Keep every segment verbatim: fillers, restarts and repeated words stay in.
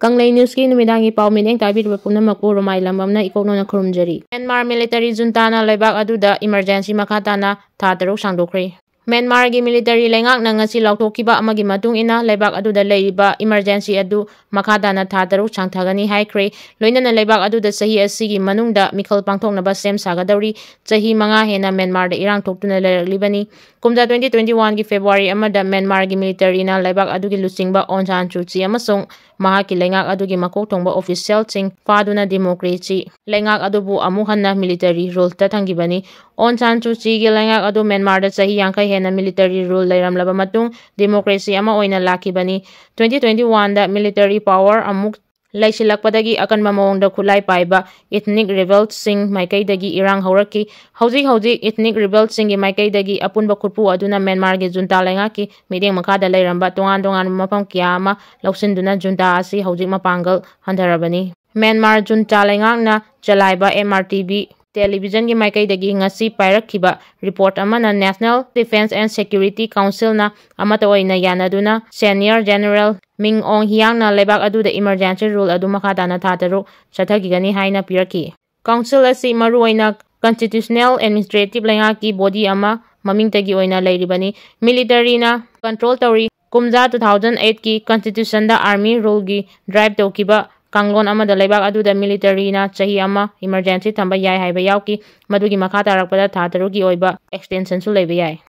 ꯀꯪꯂꯩ ꯅ꯭ꯌꯨꯁꯀꯤ ꯅꯨꯃꯤꯗꯥꯡꯒꯤ ꯄꯥꯎ ꯃꯤꯠꯌꯦꯡ ꯇꯥꯕꯤꯔꯤꯕ ꯄꯨꯝꯅꯃꯛꯄꯨ ꯔꯣꯃꯥꯏ ꯂꯝꯕꯝꯅ ꯏꯀꯣꯛꯅꯧꯅ ꯈꯨꯔꯨꯝꯖꯔꯤ꯫ ꯃ꯭ꯌꯥꯟꯃꯥꯔ ꯃꯤꯂꯤꯇꯔꯤ ꯖꯨꯟꯇꯥꯅ ꯂꯩꯕꯥꯛ ꯑꯗꯨꯗ ꯏꯃꯔꯖꯦꯟꯁꯤ ꯃꯈꯥ ꯇꯥꯅ ꯊꯥ ꯇꯔꯨꯛ ꯁꯥꯡꯗꯣꯛꯈ꯭ꯔꯦ꯫ ꯃ꯭ꯌꯥꯟꯃꯥꯔꯒꯤ ꯃꯤꯂꯤꯇꯔꯤ ꯂꯩꯉꯥꯛꯅ ꯉꯁꯤ ꯂꯥꯎꯊꯣꯛꯈꯤꯕ ꯑꯃꯒꯤ ꯃꯇꯨꯡ ꯏꯟꯅ, ꯂꯩꯕꯥꯛ ꯑꯗꯨꯗ ꯂꯩꯔꯤꯕ ꯏꯃꯔꯖꯦꯟꯁꯤ ꯑꯗꯨ ꯃꯈꯥ ꯇꯥꯅ ꯊꯥ ꯇꯔꯨꯛ ꯁꯥꯡꯊꯒꯅꯤ ꯍꯥꯏꯈ꯭ꯔꯦ꯫ ꯂꯣꯏꯅꯅ ꯂꯩꯕꯥꯛ ꯑꯗꯨꯗ ꯆꯍꯤ ꯑꯁꯤꯒꯤ ꯃꯅꯨꯡꯗ ꯃꯤꯈꯜ ꯄꯥꯡꯊꯣꯛꯅꯕ ꯁꯦꯝ ꯁꯥꯒꯗꯧꯔꯤ꯫ ꯆꯍꯤ ꯃꯉꯥ ꯍꯦꯟꯅ ꯃ꯭ꯌꯥꯟꯃꯥꯔꯗ ꯏꯔꯥꯡ ꯊꯣꯛꯇꯨꯅ ꯂꯩꯔꯛꯂꯤꯕꯅꯤ꯫ ꯀꯨꯝꯖꯥ twenty twenty-one ꯒꯤ February ꯑꯃꯗ ꯃ꯭ꯌꯥꯟꯃꯥꯔꯒꯤ ꯃꯤꯂꯤꯇꯔꯤꯅ ꯂꯩꯕꯥꯛ ꯑꯗꯨꯒꯤ ꯂꯨꯆꯤꯡꯕ ꯑꯣꯟ ꯁꯥꯟ ꯁꯨ ꯆꯤ ꯑꯃꯁꯨꯡ ꯃꯍꯥꯛꯀꯤ ꯂꯩꯉꯥꯛ ꯑꯗꯨꯒꯤ ꯃꯀꯣꯛ ꯊꯣꯡꯕ ꯑꯣꯐꯤꯁꯤꯌꯦꯜꯁꯤꯡ ꯐꯥꯗꯨꯅ ꯗꯤꯃꯣꯀ꯭ꯔꯦꯁꯤ ꯂꯩꯉꯥꯛ ꯑꯗꯨꯕꯨ ꯑꯃꯨꯛ ꯍꯟꯅ ꯃꯤꯂꯤꯇꯔꯤ ꯔꯨꯜꯗ ꯊꯝꯈꯤꯕꯅꯤ꯫ ꯑꯣꯟ ꯁꯥꯟ ꯁꯨ ꯆꯤꯒꯤ ꯂꯩꯉꯥꯛ ꯑꯗꯨ ꯃ꯭ꯌꯥꯟꯃꯥꯔꯗ ꯆꯍꯤ ꯌꯥꯡꯈꯩ ꯍꯦꯟꯅ ꯃꯤꯂꯤꯇꯔꯤ ꯔꯨꯜ ꯂꯩꯔꯝꯂꯕ ꯃꯇꯨꯡ ꯗꯤꯃꯣꯀ꯭ꯔꯦꯁꯤ ꯑꯃ ꯑꯣꯏꯅ ꯂꯥꯛꯈꯤꯕꯅꯤ꯫ Twenty twenty-one ꯗ ꯃꯤꯂꯤꯇꯔꯤ ꯄꯥꯋꯔ ꯑꯃꯨꯛ ꯂꯩꯁꯤꯜꯂꯛꯄꯗꯒꯤ ꯑꯀꯟꯕ ꯃꯑꯣꯡꯗ ꯈꯨꯠꯂꯥꯏ ꯄꯥꯏꯕ ethnic rebelꯁꯤꯡ ꯃꯥꯏꯀꯩꯗꯒꯤ ꯏꯔꯥꯡ ꯍꯧꯔꯛꯈꯤ꯫ ꯍꯧꯖꯤꯛ ꯍꯧꯖꯤꯛ ethnic rebelꯁꯤꯡꯒꯤ ꯃꯥꯏꯀꯩꯗꯒꯤ ꯑꯄꯨꯟꯕ ꯈꯨꯠꯄꯨ ꯑꯗꯨꯅ ꯃ꯭ꯌꯥꯟꯃꯥꯔꯒꯤ ꯖꯨꯟꯇꯥ ꯂꯩꯉꯥꯛꯀꯤ ꯃꯤꯠꯌꯦꯡ ꯃꯈꯥꯗ ꯂꯩꯔꯝꯕ ꯇꯣꯉꯥꯟ ꯇꯣꯉꯥꯟꯕ ꯃꯐꯝ ꯀꯌꯥ ꯑꯃ ꯂꯧꯁꯤꯟꯗꯨꯅ ꯖꯨꯟꯇꯥ ꯑꯁꯤ ꯍꯧꯖꯤꯛ ꯃꯄꯥꯡꯒꯜ ꯍꯟꯊꯔꯕꯅꯤ꯫ ꯃ꯭ꯌꯥꯟꯃꯥꯔ ꯖꯨꯟꯇꯥ ꯂꯩꯉꯥꯛꯅ ꯆꯂꯥꯏꯕ M R T V ꯇꯦꯂꯤꯚꯤꯖꯟꯒꯤ ꯃꯥꯏꯀꯩꯗꯒꯤ ꯉꯁꯤ ꯄꯥꯏꯔꯛꯈꯤꯕ ꯔꯤꯄꯣꯔꯠ ꯑꯃꯅ National Defence and Security Councilꯅ ꯑꯃꯠꯇ ꯑꯣꯏꯅ ꯌꯥꯅꯗꯨꯅ Senior General Min Aung Hlaingꯅ ꯂꯩꯕꯥꯛ ꯑꯗꯨꯗ ꯏꯃꯔꯖꯦꯟꯁꯤ ꯔꯨꯜ ꯑꯗꯨ ꯃꯈꯥ ꯇꯥꯅ ꯊꯥ ꯇꯔꯨꯛ ꯆꯠꯊꯈꯤꯒꯅꯤ ꯍꯥꯏꯅ ꯄꯤꯔꯛꯈꯤ꯫ ꯀꯥꯎꯟꯁꯤꯜ ꯑꯁꯤ ꯃꯔꯨꯑꯣꯏꯅ constitutional administrative ꯂꯩꯉꯥꯛꯀꯤ body ꯑꯃ ꯃꯃꯤꯡꯇꯒꯤ ꯑꯣꯏꯅ ꯂꯩꯔꯤꯕꯅꯤ꯫ ꯃꯤꯂꯤꯇꯔꯤꯅ control ꯇꯧꯔꯤ꯫ ꯀꯨꯝꯖꯥ two thousand eight ꯀꯤ constitutionꯗ army ruleꯒꯤ drive ꯇꯧꯈꯤꯕ ꯀꯥꯡꯂꯣꯟ ꯑꯃꯗ ꯂꯩꯕꯥꯛ ꯑꯗꯨꯗ ꯃꯤꯂꯤꯇꯔꯤꯅ ꯆꯍꯤ ꯑꯃ emergency ꯊꯝꯕ ꯌꯥꯏ ꯍꯥꯏꯕ ꯌꯥꯎꯈꯤ꯫ ꯃꯗꯨꯒꯤ ꯃꯈꯥ ꯇꯥꯔꯛꯄꯗ ꯊꯥ ꯇꯔꯨꯛꯀꯤ ꯑꯣꯏꯕ extensionꯁꯨ ꯂꯩꯕ ꯌꯥꯏ꯫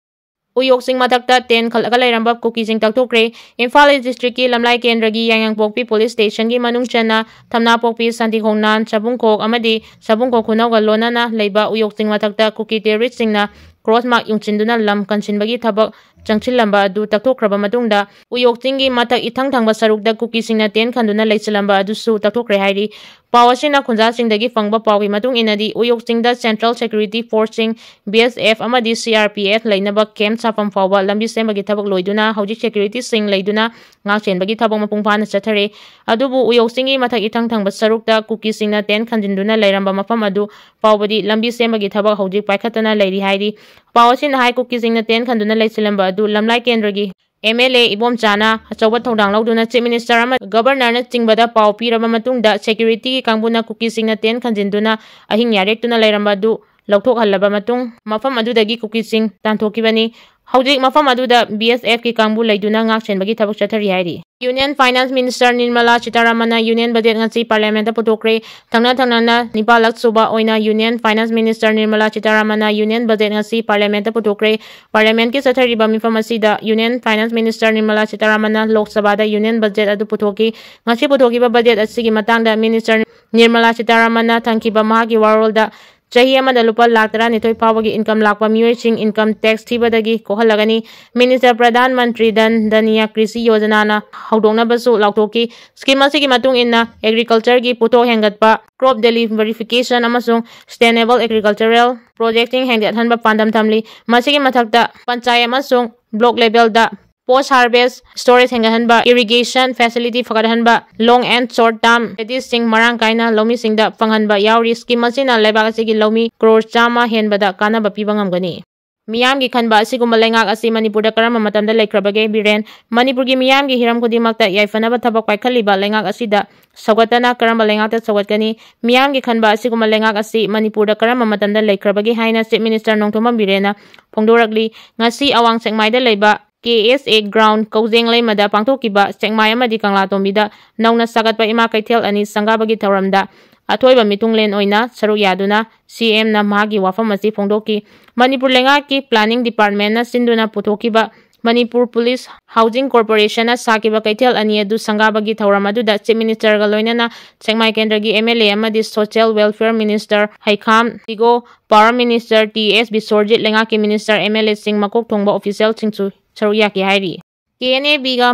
ꯎꯌꯣꯛ ꯆꯤꯡ ꯃꯊꯛꯇ tent ꯈꯜꯂꯒ ꯂꯩꯔꯝꯕ ꯀꯨꯀꯤꯁꯤꯡ ꯇꯛꯊꯣꯛꯈ꯭ꯔꯦ꯫ ꯏꯝꯐꯥꯜ East districtꯀꯤ ꯂꯝꯂꯥꯏ ꯀꯦꯟꯗ꯭ꯔꯒꯤ ꯌꯥꯏꯉꯪꯄꯣꯛꯄꯤ police stationꯒꯤ ꯃꯅꯨꯡ ꯆꯟꯅ ꯊꯝꯅꯥꯄꯣꯛꯄꯤ, ꯁꯥꯟꯇꯤꯈꯣꯡꯅꯥꯡ, ꯁꯥꯕꯨꯡꯈꯣꯛ ꯑꯃꯗꯤ ꯁꯥꯕꯨꯡꯈꯣꯛ ꯈꯨꯅꯧꯒ ꯂꯣꯟꯅꯅ ꯂꯩꯕ ꯎꯌꯣꯛ ꯆꯤꯡ ꯃꯊꯛꯇ ꯀꯨꯀꯤ terroristꯁꯤꯡꯅ cross mark ꯌꯨꯡꯁꯤꯟꯗꯨꯅ ꯂꯝ ꯀꯟꯁꯤꯟꯕꯒꯤ ꯊꯕꯛ ꯆꯪꯁꯤꯜꯂꯝꯕ ꯑꯗꯨ ꯇꯛꯊꯣꯛꯈ꯭ꯔꯕ ꯃꯇꯨꯡꯗ, ꯎꯌꯣꯛ ꯆꯤꯡꯒꯤ ꯃꯊꯛ ꯏꯊꯪ ꯊꯪꯕ ꯁꯔꯨꯛꯇ ꯀꯨꯀꯤꯁꯤꯡꯅ tent ꯈꯟꯗꯨꯅ ꯂꯩꯁꯤꯜꯂꯝꯕ ꯑꯗꯨꯁꯨ ꯇꯛꯊꯣꯛꯈ꯭ꯔꯦ ꯍꯥꯏꯔꯤ꯫ ꯄꯥꯎ ꯑꯁꯤꯅ ꯈꯨꯟꯖꯥꯁꯤꯡꯗꯒꯤ ꯐꯪꯕ ꯄꯥꯎꯒꯤ ꯃꯇꯨꯡ ꯏꯟꯅꯗꯤ, ꯎꯌꯣꯛ ꯆꯤꯡꯗ Central Security Forceꯁꯤꯡ, B S F ꯑꯃꯗꯤ C R P F ꯂꯩꯅꯕ camp ꯁꯥꯐꯝ ꯐꯥꯎꯕ ꯂꯝꯕꯤ ꯁꯦꯝꯕꯒꯤ ꯊꯕꯛ ꯂꯣꯏꯗꯨꯅ ꯍꯧꯖꯤꯛ securityꯁꯤꯡ ꯂꯩꯗꯨꯅ ꯉꯥꯛ ꯁꯦꯟꯕꯒꯤ ꯊꯕꯛ ꯃꯄꯨꯡ ꯐꯥꯅ ꯆꯠꯊꯔꯤ꯫ ꯑꯗꯨꯕꯨ ꯎꯌꯣꯛ ꯆꯤꯡꯒꯤ ꯃꯊꯛ ꯏꯊꯪ ꯊꯪꯕ ꯁꯔꯨꯛꯇ ꯀꯨꯀꯤꯁꯤꯡꯅ tent ꯈꯟꯖꯤꯟꯗꯨꯅ ꯂꯩꯔꯝꯕ ꯃꯐꯝ ꯑꯗꯨ ꯐꯥꯎꯕꯗꯤ ꯂꯝꯕꯤ ꯁꯦꯝꯕꯒꯤ ꯊꯕꯛ ꯍꯧꯖꯤꯛ ꯄꯥꯏꯈꯠꯇꯅ ꯂꯩꯔꯤ ꯍꯥꯏꯔꯤ꯫ ꯄꯥꯎ ꯑꯁꯤꯅ ꯍꯥꯏ, ꯀꯨꯀꯤꯁꯤꯡꯅ tent ꯈꯟꯗꯨꯅ ꯂꯩꯁꯤꯜꯂꯝꯕ ꯑꯗꯨ ꯂꯝꯂꯥꯏ ꯀꯦꯟꯗ꯭ꯔꯒꯤ MLA ꯏꯕꯣꯝꯆꯥꯅ ꯑꯆꯧꯕ ꯊꯧꯗꯥꯡ ꯂꯧꯗꯨꯅ Chief Minister ꯑꯃ Governorꯅ ꯆꯤꯡꯕꯗ ꯄꯥꯎ ꯄꯤꯔꯕ ꯃꯇꯨꯡꯗ securityꯒꯤ ꯀꯥꯡꯕꯨꯅ ꯀꯨꯀꯤꯁꯤꯡꯅ tent ꯈꯟꯖꯤꯟꯗꯨꯅ ꯑꯍꯤꯡ ꯌꯥꯔꯦꯛꯇꯨꯅ ꯂꯩꯔꯝꯕ ꯑꯗꯨ ꯂꯧꯊꯣꯛꯍꯜꯂꯕ ꯃꯇꯨꯡ ꯃꯐꯝ ꯑꯗꯨꯗꯒꯤ ꯀꯨꯀꯤꯁꯤꯡ ꯇꯥꯟꯊꯣꯛꯈꯤꯕꯅꯤ꯫ ꯍꯧꯖꯤꯛ ꯃꯐꯝ ꯑꯗꯨꯗ BSFꯀꯤ ꯀꯥꯡꯕꯨ ꯂꯩꯗꯨꯅ ꯉꯥꯛ ꯁꯦꯟꯕꯒꯤ ꯊꯕꯛ ꯆꯠꯊꯔꯤ ꯍꯥꯏꯔꯤ꯫ Union Finance Minister Nirmala Sitharamanꯅ Union Budget ꯉꯁꯤ Parliamentꯇ ꯄꯨꯊꯣꯛꯈ꯭ꯔꯦ꯫ ꯊꯪꯅ ꯊꯪꯅꯅ ꯅꯤꯄꯥꯜꯂꯛ ꯁꯨꯕ ꯑꯣꯏꯅ Union Finance Minister Nirmala Sitharamanꯅ Union Budget ꯉꯁꯤ Parliamentꯇ ꯄꯨꯊꯣꯛꯈ꯭ꯔꯦ꯫ Parliamentꯀꯤ ꯆꯠꯊꯔꯤꯕ ꯃꯤꯐꯝ ꯑꯁꯤꯗ Union Finance Minister Nirmala Sitharamanꯅ Lok Sabhaꯗ Union Budget ꯑꯗꯨ ꯄꯨꯊꯣꯛꯈꯤ꯫ ꯉꯁꯤ ꯄꯨꯊꯣꯛꯈꯤꯕ budget ꯑꯁꯤꯒꯤ ꯃꯇꯥꯡꯗ Minister Nirmala Sitharamanꯅ ꯊꯝꯈꯤꯕ ꯃꯍꯥꯛꯀꯤ ꯋꯥꯔꯣꯜꯗ ꯆꯍꯤ ꯑꯃꯗ ꯂꯨꯄꯥ ꯂꯥꯈ ꯇꯔꯥꯅꯤꯊꯣꯏ ꯐꯥꯎꯕꯒꯤ income ꯂꯥꯛꯄ ꯃꯤꯑꯣꯏꯁꯤꯡ income tax ꯊꯤꯕꯗꯒꯤ ꯀꯣꯛꯍꯜꯂꯒꯅꯤ꯫ Minister Pradhan Mantri Dhan Dhanya Krishi Yojanana ꯍꯧꯗꯣꯛꯅꯕꯁꯨ ꯂꯥꯎꯊꯣꯛꯈꯤ꯫ Scheme ꯑꯁꯤꯒꯤ ꯃꯇꯨꯡ ꯏꯟꯅ agricultureꯒꯤ ꯄꯣꯠꯊꯣꯛ ꯍꯦꯟꯒꯠꯄ, crop daily verification ꯑꯃꯁꯨꯡ sustainable agricultural projectꯁꯤꯡ ꯍꯦꯟꯒꯠꯍꯟꯕ ꯄꯥꯟꯗꯝ ꯊꯝꯂꯤ꯫ ꯃꯁꯤꯒꯤ ꯃꯊꯛꯇ ꯄꯟꯆꯥꯌꯠ ꯑꯃꯁꯨꯡ block levelꯗ post harvest storage ꯍꯦꯟꯒꯠꯍꯟꯕ, irrigation facility ꯐꯒꯠꯍꯟꯕ, long and short term creditꯁꯤꯡ ꯃꯔꯥꯡ ꯀꯥꯏꯅ ꯂꯧꯃꯤꯁꯤꯡꯗ ꯐꯪꯍꯟꯕ ꯌꯥꯎꯔꯤ꯫ Scheme ꯑꯁꯤꯅ ꯂꯩꯕꯥꯛ ꯑꯁꯤꯒꯤ ꯂꯧꯃꯤ ꯀ꯭ꯔꯣꯔ ꯆꯥꯝꯃ ꯍꯦꯟꯕꯗ ꯀꯥꯟꯅꯕ ꯄꯤꯕ ꯉꯝꯒꯅꯤ꯫ ꯃꯤꯌꯥꯝꯒꯤ ꯈꯟꯕ ꯑꯁꯤꯒꯨꯝꯕ ꯂꯩꯉꯥꯛ ꯑꯁꯤ ꯃꯅꯤꯄꯨꯔꯗ ꯀꯔꯝꯕ ꯃꯇꯝꯗ ꯂꯩꯈ꯭ꯔꯕꯒꯦ? ꯕꯤꯔꯦꯟ, ꯃꯅꯤꯄꯨꯔꯒꯤ ꯃꯤꯌꯥꯝꯒꯤ ꯍꯤꯔꯝ ꯈꯨꯗꯤꯡꯃꯛꯇ ꯌꯥꯏꯐꯅꯕ ꯊꯕꯛ ꯄꯥꯏꯈꯠꯂꯤꯕ ꯂꯩꯉꯥꯛ ꯑꯁꯤꯗ ꯁꯧꯒꯠꯇꯅ ꯀꯔꯝꯕ ꯂꯩꯉꯥꯛꯇ ꯁꯧꯒꯠꯀꯅꯤ? ꯃꯤꯌꯥꯝꯒꯤ ꯈꯟꯕ ꯑꯁꯤꯒꯨꯝꯕ ꯂꯩꯉꯥꯛ ꯑꯁꯤ ꯃꯅꯤꯄꯨꯔꯗ ꯀꯔꯝꯕ ꯃꯇꯝꯗ ꯂꯩꯈ꯭ꯔꯕꯒꯦ ꯍꯥꯏꯅ Chief Minister ꯅꯣꯡꯊꯣꯝꯕꯝ ꯕꯤꯔꯦꯟꯅ ꯐꯣꯡꯗꯣꯔꯛꯂꯤ꯫ ꯉꯁꯤ ꯑꯋꯥꯡ ꯁꯦꯛꯃꯥꯏꯗ ꯂꯩꯕ KSA ground ꯀꯧꯖꯦꯡ ꯂꯩꯃꯗ ꯄꯥꯡꯊꯣꯛꯈꯤꯕ ꯁꯦꯛꯃꯥꯏ ꯑꯃꯗꯤ ꯀꯪꯂꯥꯇꯣꯝꯕꯤꯗ ꯅꯧꯅ ꯁꯥꯒꯠꯄ ꯏꯃꯥ ꯀꯩꯊꯦꯜ ꯑꯅꯤ ꯁꯪꯒꯥꯕꯒꯤ ꯊꯧꯔꯝꯗ ꯑꯊꯣꯏꯕ ꯃꯤꯊꯨꯡꯂꯦꯟ ꯑꯣꯏꯅ ꯁꯔꯨꯛ ꯌꯥꯗꯨꯅ CMꯅ ꯃꯍꯥꯛꯀꯤ ꯋꯥꯐꯝ ꯑꯁꯤ ꯐꯣꯡꯗꯣꯛꯈꯤ꯫ ꯃꯅꯤꯄꯨꯔ ꯂꯩꯉꯥꯛꯀꯤ Planning Departmentꯅ ꯁꯤꯟꯗꯨꯅ ꯄꯨꯊꯣꯛꯈꯤꯕ ꯃꯅꯤꯄꯨꯔ Police Housing Corporationꯅ ꯁꯥꯈꯤꯕ ꯀꯩꯊꯦꯜ ꯑꯅꯤ ꯑꯗꯨ ꯁꯪꯒꯥꯕꯒꯤ ꯊꯧꯔꯝ ꯑꯗꯨꯗ Chief Ministerꯒ ꯂꯣꯏꯅꯅ ꯁꯦꯛꯃꯥꯏ ꯀꯦꯟꯗ꯭ꯔꯒꯤ MLA ꯑꯃꯗꯤ Social Welfare Minister ꯍꯩꯈꯥꯝ ꯇꯤꯒꯣ, Power Minister T S Biswajit, ꯂꯩꯉꯥꯛꯀꯤ Ministerꯁꯤꯡ, ꯃꯀꯣꯛ ꯊꯣꯡꯕ officialꯁꯤꯡꯁꯨ ꯁꯔꯨꯛ ꯌꯥꯈꯤ ꯍꯥꯏꯔꯤ꯫ KNABꯒ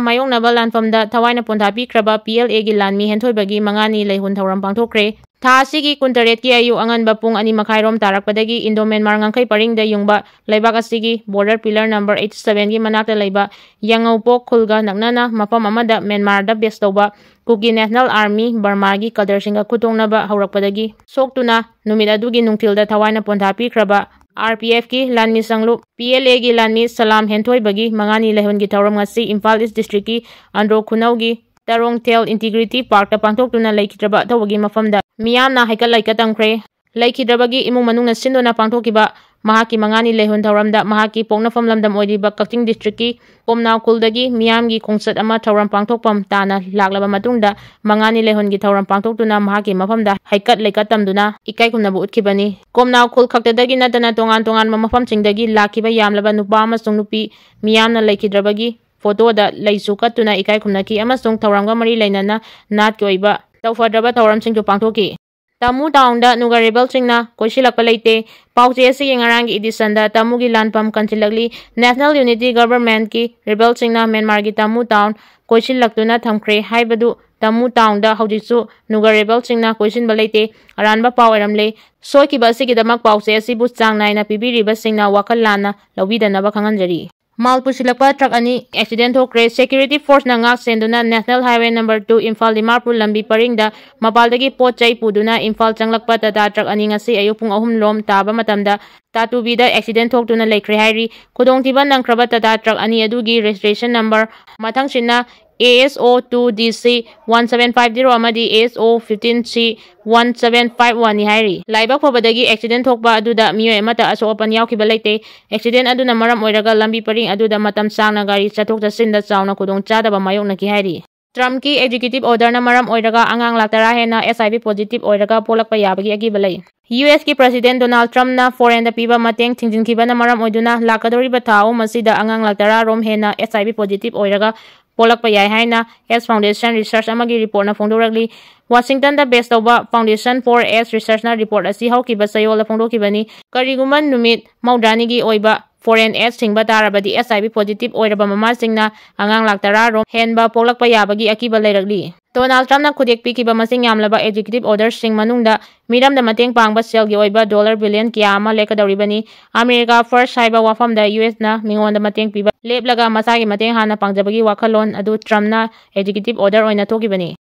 ꯃꯥꯌꯣꯛꯅꯕ ꯂꯥꯟꯐꯝꯗ ꯊꯋꯥꯏꯅ ꯄꯣꯟꯊꯥ ꯄꯤꯈ꯭ꯔꯕ PLAꯒꯤ ꯂꯥꯟꯃꯤ ꯍꯦꯟꯊꯣꯏꯕꯒꯤ ꯃꯉꯥꯅꯤ ꯂꯩꯍꯨꯟ ꯊꯧꯔꯝ ꯄꯥꯡꯊꯣꯛꯈ꯭ꯔꯦ꯫ ꯊꯥ ꯑꯁꯤꯒꯤ ꯀꯨꯟꯇꯔꯦꯠꯀꯤ ꯑꯌꯨꯛ ꯑꯉꯟꯕ ꯄꯨꯡ ꯑꯅꯤ ꯃꯈꯥꯏꯔꯣꯝ ꯇꯥꯔꯛꯄꯗꯒꯤ Indo-Myanmar ꯉꯝꯈꯩ ꯄꯔꯤꯡꯗ ꯌꯨꯡꯕ ꯂꯩꯕꯥꯛ ꯑꯁꯤꯒꯤ border pillar number eighty sevenꯒꯤ ꯃꯅꯥꯛꯇ ꯂꯩꯕ ꯌꯥꯉꯧꯄꯣꯛ ꯈꯨꯜꯒ ꯅꯛꯅꯅ ꯃꯐꯝ ꯑꯃꯗ ꯃ꯭ꯌꯥꯟꯃꯥꯔꯗ base ꯇꯧꯕ Kuki National Army, ꯕꯔꯃꯥꯒꯤ cadreꯁꯤꯡꯒ ꯈꯨꯠꯊꯣꯛꯅꯕ ꯍꯧꯔꯛꯄꯗꯒꯤ ꯁꯣꯛꯇꯨꯅ ꯅꯨꯃꯤꯠ ꯑꯗꯨꯒꯤ ꯅꯨꯡꯊꯤꯜꯗ ꯊꯋꯥꯏꯅ ꯄꯣꯟꯊꯥ ꯄꯤꯈ꯭ꯔꯕ RPFꯀꯤ ꯂꯥꯟꯃꯤ ꯁꯪꯂꯨꯞ, PLAꯒꯤ ꯂꯥꯟꯃꯤ ꯁꯂꯥꯝ ꯍꯦꯟꯊꯣꯏꯕꯒꯤ ꯃꯉꯥꯅꯤ ꯂꯩꯍꯣꯟꯒꯤ ꯊꯧꯔꯝ ꯉꯁꯤ ꯏꯝꯐꯥꯜ ꯏꯁ ꯗꯤꯁꯇ꯭ꯔꯤꯛꯀꯤ ꯑꯟꯗ꯭ꯔꯣ ꯈꯨꯅꯧꯒꯤ ꯇꯔꯣꯡꯊꯦꯜ ꯏꯟꯇꯤꯒ꯭ꯔꯤꯇꯤ ꯄꯥꯔꯛꯇ ꯄꯥꯡꯊꯣꯛꯇꯨꯅ ꯂꯩꯈꯤꯗ꯭ꯔꯕ ꯑꯊꯧꯕꯒꯤ ꯃꯐꯝꯗ ꯃꯤꯌꯥꯝꯅ ꯍꯩꯀꯠ ꯂꯩꯀꯠ ꯇꯝꯈ꯭ꯔꯦ꯫ ꯂꯩꯈꯤꯗ꯭ꯔꯕꯒꯤ ꯏꯃꯨꯡ ꯃꯅꯨꯡꯅ ꯁꯤꯟꯗꯨꯅ ꯄꯥꯡꯊꯣꯛꯈꯤꯕ ꯃꯍꯥꯛꯀꯤ ꯃꯉꯥꯅꯤ ꯂꯩꯍꯣꯟ ꯊꯧꯔꯝꯗ ꯃꯍꯥꯛꯀꯤ ꯄꯣꯛꯅꯐꯝ ꯂꯝꯗꯝ ꯑꯣꯏꯔꯤꯕ ꯀꯛꯆꯤꯡ ꯗꯤꯁꯇ꯭ꯔꯤꯛꯀꯤ ꯀꯣꯝꯅꯥꯎ ꯈꯨꯜꯗꯒꯤ ꯃꯤꯌꯥꯝꯒꯤ ꯈꯣꯡꯆꯠ ꯑꯃ ꯊꯧꯔꯝ ꯄꯥꯡꯊꯣꯛꯐꯝ ꯇꯥꯅ ꯂꯥꯛꯂꯕ ꯃꯇꯨꯡꯗ ꯃꯉꯥꯅꯤ ꯂꯩꯍꯣꯟꯒꯤ ꯊꯧꯔꯝ ꯄꯥꯡꯊꯣꯛꯇꯨꯅ ꯃꯍꯥꯛꯀꯤ ꯃꯐꯝꯗ ꯍꯩꯀꯠ ꯂꯩꯀꯠ ꯇꯝꯗꯨꯅ ꯏꯀꯥꯏ ꯈꯨꯝꯅꯕ ꯎꯠꯈꯤꯕꯅꯤ꯫ ꯀꯣꯝꯅꯥꯎ ꯈꯨꯜ ꯈꯛꯇꯗꯒꯤ ꯅꯠꯇꯅ ꯇꯣꯉꯥꯟ ꯇꯣꯉꯥꯟꯕ ꯃꯐꯝꯁꯤꯡꯗꯒꯤ ꯂꯥꯛꯈꯤꯕ ꯌꯥꯝꯂꯕ ꯅꯨꯄꯥ ꯑꯃꯁꯨꯡ ꯅꯨꯄꯤ ꯃꯤꯌꯥꯝꯅ ꯂꯩꯈꯤꯗ꯭ꯔꯕꯒꯤ ꯐꯣꯇꯣꯗ ꯂꯩꯁꯨ ꯀꯠꯇꯨꯅ ꯏꯀꯥꯏ ꯈꯨꯝꯅꯈꯤ ꯑꯃꯁꯨꯡ ꯊꯧꯔꯝꯒ ꯃꯔꯤ ꯂꯩꯅꯅ ꯅꯥꯠꯀꯤ ꯑꯣꯏꯕ ꯇꯧꯐꯗ꯭ꯔꯕ ꯊꯧꯔꯝꯁꯤꯡꯁꯨ ꯄꯥꯡꯊꯣꯛꯈꯤ꯫ ꯇꯥꯃꯨ ꯇꯥꯎꯟꯗ ꯅꯨꯒ ꯔꯦꯕꯦꯜꯁꯤꯡꯅ ꯀꯣꯏꯁꯤꯜꯂꯛꯄ ꯂꯩꯇꯦ꯫ ꯄꯥꯎꯆꯦ ꯑꯁꯤꯒꯤ ꯉꯔꯥꯡꯒꯤ ꯏꯗꯤꯁꯟꯗ ꯇꯥꯃꯨꯒꯤ ꯂꯥꯟꯐꯝ ꯀꯟꯁꯤꯜꯂꯛꯂꯤ꯫ National Unity Governmentꯀꯤ ꯔꯦꯕꯦꯜꯁꯤꯡꯅ ꯃ꯭ꯌꯥꯟꯃꯥꯔꯒꯤ ꯇꯥꯃꯨ ꯇꯥꯎꯟ ꯀꯣꯏꯁꯤꯜꯂꯛꯇꯨꯅ ꯊꯝꯈ꯭ꯔꯦ ꯍꯥꯏꯕꯗꯨ ꯇꯥꯃꯨ ꯇꯥꯎꯟꯗ ꯍꯧꯖꯤꯛꯁꯨ ꯅꯨꯒ ꯔꯦꯕꯦꯜꯁꯤꯡꯅ ꯀꯣꯏꯁꯤꯟꯕ ꯂꯩꯇꯦ꯫ ꯑꯔꯥꯟꯕ ꯄꯥꯎ ꯑꯣꯏꯔꯝꯂꯦ꯫ ꯁꯣꯏꯈꯤꯕ ꯑꯁꯤꯒꯤꯗꯃꯛ ꯄꯥꯎꯆꯦ ꯑꯁꯤꯕꯨ ꯆꯥꯡ ꯅꯥꯏꯅ ꯄꯤꯕꯤꯔꯤꯕꯁꯤꯡꯅ ꯋꯥꯈꯜ ꯂꯥꯟꯅ ꯂꯧꯕꯤꯗꯅꯕ ꯈꯪꯍꯟꯖꯔꯤ꯫ ꯃꯥꯜ ꯄꯨꯁꯤꯜꯂꯛꯄ ꯇ꯭ꯔꯛ ꯑꯅꯤ ꯑꯦꯛꯁꯤꯗꯦꯟ ꯊꯣꯛꯈ꯭ꯔꯦ꯫ Security Forceꯅ ꯉꯥꯛ ꯁꯦꯟꯗꯨꯅ National Highway number two Imphal Dimapur ꯂꯝꯕꯤ ꯄꯔꯤꯡꯗ ꯃꯄꯥꯜꯗꯒꯤ ꯄꯣꯠ ꯆꯩ ꯄꯨꯗꯨꯅ ꯏꯝꯐꯥꯜ ꯆꯪꯂꯛꯄ ꯇꯥꯇꯥ ꯇ꯭ꯔꯛ ꯑꯅꯤ ꯉꯁꯤ ꯑꯌꯨꯛ ꯄꯨꯡ ꯑꯍꯨꯝ ꯂꯣꯝ ꯇꯥꯕ ꯃꯇꯝꯗ ꯇꯥꯇꯨꯕꯤꯗ ꯑꯦꯛꯁꯤꯗꯦꯟ ꯊꯣꯛꯇꯨꯅ ꯂꯩꯈ꯭ꯔꯦ ꯍꯥꯏꯔꯤ꯫ ꯈꯨꯗꯣꯡꯊꯤꯕ ꯅꯪꯈ꯭ꯔꯕ ꯇꯥꯇꯥ ꯇ꯭ꯔꯛ ꯑꯅꯤ ꯑꯗꯨꯒꯤ ꯔꯦꯖꯤꯁꯇ꯭ꯔꯦꯁꯟ ꯅꯝꯕꯔ ꯃꯊꯪꯁꯤꯠꯅ ASO two DC one seven five zero ꯑꯃꯗꯤ ASO fifteen C one seven five oneꯅꯤ ꯍꯥꯏꯔꯤ꯫ ꯂꯥꯏꯕꯛ ꯐꯕꯗꯒꯤ ꯑꯦꯛꯁꯤꯗꯦꯟ ꯊꯣꯛꯄ ꯑꯗꯨꯗ ꯃꯤꯑꯣꯏ ꯑꯃꯠꯇ ꯑꯁꯣꯛ ꯑꯄꯟ ꯌꯥꯎꯈꯤꯕ ꯂꯩꯇꯦ꯫ ꯑꯦꯛꯁꯤꯗꯦꯟ ꯑꯗꯨꯅ ꯃꯔꯝ ꯑꯣꯏꯔꯒ ꯂꯝꯕꯤ ꯄꯔꯤꯡ ꯑꯗꯨꯗ ꯃꯇꯝ ꯁꯥꯡꯅ ꯒꯥꯔꯤ ꯆꯠꯊꯣꯛ ꯆꯠꯁꯤꯟꯗ ꯆꯥꯎꯅ ꯈꯨꯗꯣꯡꯆꯥꯗꯕ ꯃꯥꯌꯣꯛꯅꯈꯤ ꯍꯥꯏꯔꯤ꯫ ꯇ꯭ꯔꯝꯞꯀꯤ ꯑꯦꯛꯖꯤꯀ꯭ꯌꯨꯇꯤꯚ ꯑꯣꯔꯗꯔꯅ ꯃꯔꯝ ꯑꯣꯏꯔꯒ ꯑꯉꯥꯡ ꯂꯥꯈ ꯇꯔꯥ ꯍꯦꯟꯅ HIV positive ꯑꯣꯏꯔꯒ ꯄꯣꯛꯂꯛꯄ ꯌꯥꯕꯒꯤ ꯑꯀꯤꯕ ꯂꯩ꯫ USꯀꯤ President Donald Trumpꯅ foreignꯗ ꯄꯤꯕ ꯃꯇꯦꯡ ꯊꯤꯡꯖꯤꯟꯈꯤꯕꯅ ꯃꯔꯝ ꯑꯣꯏꯗꯨꯅ ꯂꯥꯛꯀꯗꯧꯔꯤꯕ ꯊꯥ ꯑꯍꯨꯝ ꯑꯁꯤꯗ ꯑꯉꯥꯡ ꯂꯥꯈ ꯇꯔꯥ ꯔꯣꯝ ꯍꯦꯟꯅ HIV positive ꯑꯣꯏꯔꯒ ꯄꯣꯛꯂꯛꯄ ꯌꯥꯏ ꯍꯥꯏꯅ AIDS Foundation research ꯑꯃꯒꯤ ꯔꯤꯄꯣꯔꯠꯅ ꯐꯣꯡꯗꯣꯔꯛꯂꯤ꯫ ꯋꯥꯁꯤꯡꯇꯟꯗ base ꯇꯧꯕ Foundation for AIDS researchꯅ ꯔꯤꯄꯣꯔꯠ ꯑꯁꯤ ꯍꯧꯈꯤꯕ ꯆꯌꯣꯜꯗ ꯐꯣꯡꯗꯣꯛꯈꯤꯕꯅꯤ꯫ ꯀꯔꯤꯒꯨꯝꯕ ꯅꯨꯃꯤꯠ ꯃꯧꯗ꯭ꯔꯥꯅꯤꯒꯤ ꯑꯣꯏꯕ foreign AIDS ꯊꯤꯡꯕ ꯇꯥꯔꯕꯗꯤ HIV positive ꯑꯣꯏꯔꯕ ꯃꯃꯥꯁꯤꯡꯅ ꯑꯉꯥꯡ ꯂꯥꯈ ꯇꯔꯥ ꯔꯣꯝ ꯍꯦꯟꯕ ꯄꯣꯛꯂꯛꯄ ꯌꯥꯕꯒꯤ ꯑꯀꯤꯕ ꯂꯩꯔꯛꯂꯤ꯫ ꯗꯣꯅꯥꯜꯗ ꯇ꯭ꯔꯝꯞꯅ ꯈꯨꯗꯦꯛ ꯄꯤꯈꯤꯕ ꯃꯁꯤꯡ ꯌꯥꯝꯂꯕ ꯑꯦꯛꯖꯤꯀ꯭ꯌꯨꯇꯤꯚ ꯑꯣꯔꯗꯔꯁꯤꯡ ꯃꯅꯨꯡꯗ ꯃꯤꯔꯝꯗ ꯃꯇꯦꯡ ꯄꯥꯡꯕ ꯁꯦꯜꯒꯤ ꯑꯣꯏꯕ ꯗꯣꯂꯔ ꯕꯤꯂꯤꯌꯟ ꯀꯌꯥ ꯑꯃ ꯂꯦꯞꯀꯗꯧꯔꯤꯕꯅꯤ꯫ America First ꯍꯥꯏꯕ ꯋꯥꯐꯝꯗ USꯅ ꯃꯤꯉꯣꯟꯗ ꯃꯇꯦꯡ ꯄꯤꯕ ꯂꯦꯞꯂꯒ ꯃꯁꯥꯒꯤ ꯃꯇꯦꯡ ꯍꯥꯟꯅ ꯄꯥꯡꯖꯕꯒꯤ ꯋꯥꯈꯜꯂꯣꯟ ꯑꯗꯨ ꯇ꯭ꯔꯝꯞꯅ ꯑꯦꯛꯖꯤꯀ꯭ꯌꯨꯇꯤꯚ ꯑꯣꯔꯗꯔ ꯑꯣꯏꯅ ꯊꯣꯛꯈꯤꯕꯅꯤ꯫